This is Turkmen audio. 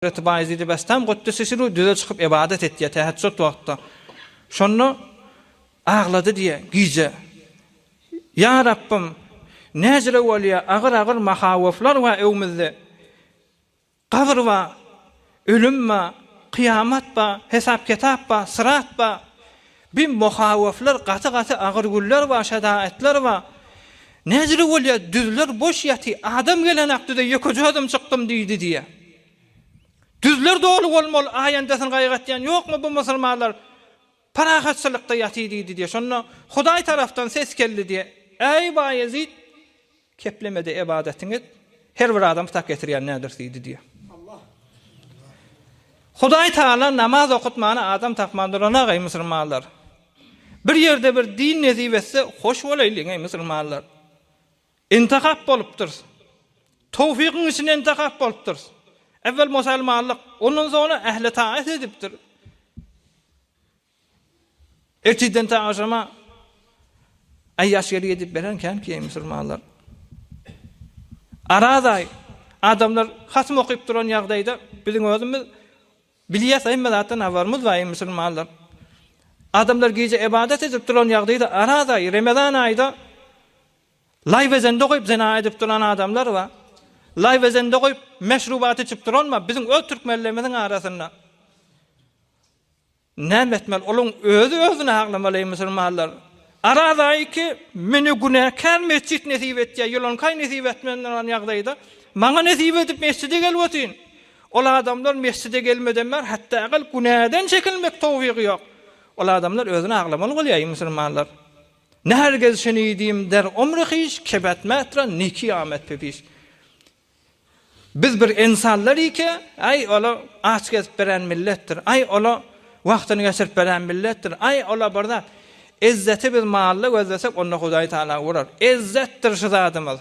Hezreti Baýezidi Bestam Kuddüsi Sirru düze çykyp ybadat etýär täheçjut wagtda. Şonda aglady diýýär gije. Ýa Rabbym, näjire bolýar, agyr-agyr mahawoflar bar öwmüzde. Gabyr bar, ölüm bar, kyýamat bar, hesap-kitap bar, syrat bar. Bi mohawoflar gaty-gaty agyr günler bar, şedaetler bar. Näjire bolýar, düzler boş ýaty, adam gelenak düze ýekeje özüm çykdym diýdi diýýär. Düzler doly bolmaly, aýandasyny gaýgy etýän ýokmy bu musulmanlar parahatçylykda ýaty diýdi diýýär. Şonda Hudaý tarapdan ses geldi diýýär. Äý Baýezit, Keplemede ebadatyňy et, her bir adam tak getirýän nädir diýdi diýýär. Hudaý Tagala namaz okutmana adam tapman duranok eý musulmanlar. Bir ýerde bir din nesip etse hoş bolaýlyň eý musulmanlar. Intihap bolupdyrys. Towfygyň içinde intihap bolupdyrys. Evvel musulmanlyk, ondan soňra ähli taat edipdir. Ertirden ta agşama aýýaşgelik edip beren kän ki musulmanlar. Araz aý adamlar hatym okyp duran ýagdaýda biziň özümiz bilýäs hemme zatdan habarymyz bar musulmanlar. Adamlar gije ybadat edip duran ýagdaýda araz aý Remezan aýda laý bezende goýup zina edip duran adamlar bar. Laý bezende goýup meşrubat içip duran bar biziň öz türkmenlerimiziň arasynda. Näme etmeli olaň özi özüni aglamaly eý musulmanlar. Araz aýy ki meni günäkär mesjit nesip etýä ýylankaý nesip etmän duran ýagdaýda maňa nesip edip mesjide gelip otyn. Ol adamlar mesjide gelmeden bäri hatda agal günäden çekinmek towfygy ýok. Ol adamlar özüni aglamaly bolýa eý musulmanlar. Ne hergez şenidim der omri hyş kebetmätra neki amet pepiş. Biz bir ynsanlar ike, aý ola aç gezip beren milletdir, aý ola wagtyny geçirip beren milletdir, aý ola bir zat. Ezzeti biz malda gözlesek, onda Hudaý Tagala urar. Ezzetdir şu zadymyz.